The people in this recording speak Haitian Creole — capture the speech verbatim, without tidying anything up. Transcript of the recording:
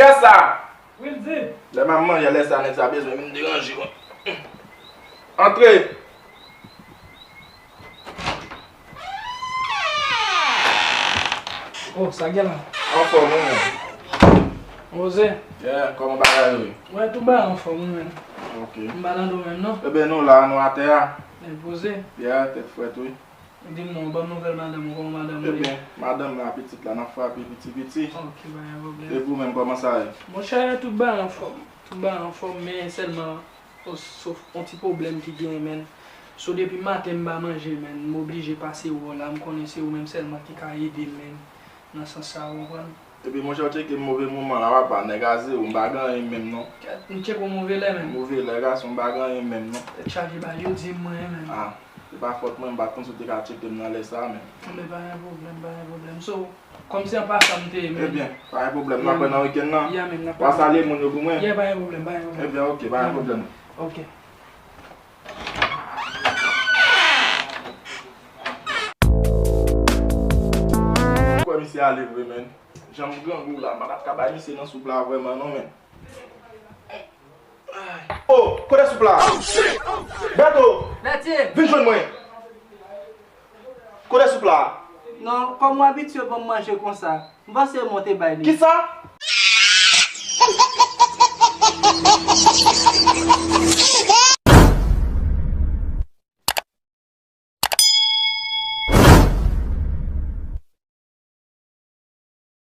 Kiyès sa? Wildy. Lè m ap manje, lè sa, nèg sa bezwen vin deranje mwen. Antre! Oh, sa gen la? Anfòm, wi, men. Poze. Yeah, kòman bagay yo ye? Wè, tout bagay anfòm, wi, men. Ok. M pa nan do menm, non. Ebyen, nou la, nou atè a. Men poze. Yeah, tèt frèt, wi. Di m non, ban m nouvèl madanm ou, kòman madanm ou ye? Ebyen, madanm la, pitit la, n ap frape piti piti. Ok, pa gen pwoblèm. E ou menm, kòman sa ye? Monchè, tout bagay anfòm. Tout bagay anfòm, men sèlman, o, sof yon ti pwoblèm ki genyen, men. So, depi maten m pa manje, men, m oblije pase wè w la, m konnen se ou menm sèlman ki ka ede m, men, nan sans sa, ou konprann? Epi monchè, w tcheke m move moman la, papa, nèg a zewo, m pa gen anyen menm non. Kèt, m tcheke w move lè menm. Move lè, gason, m pa gen anyen menm non. Tèt chaje ba yo di m mwen menm. Ah, se pa fòt mwen, m pa t konn si w te ka tcheke m nan lè sa a menm. Men pa gen pwoblèm, pa gen pwoblèm. So, kòmsi an pasan m te ye menm. Ebyen, pa gen pwoblèm, n ap wè nan wikenn nan. Ya menm, n ap wè. W a salye moun yo pou mwen. Ya, pa gen pwoblèm, pa gen pwoblèm. Ebyen, ok, pa gen pwoblèm. Ok. Kwè misye ale vre, men. Jan m grangou la, m pa t ap ka bay misye nan soup la vrèman non, men. Oh, kote soup la? Bèto! Vin jwenn mwen! Kote soup la? Non, kòm w abitye ban m manje konsa, m panse m te bay li. Kisa?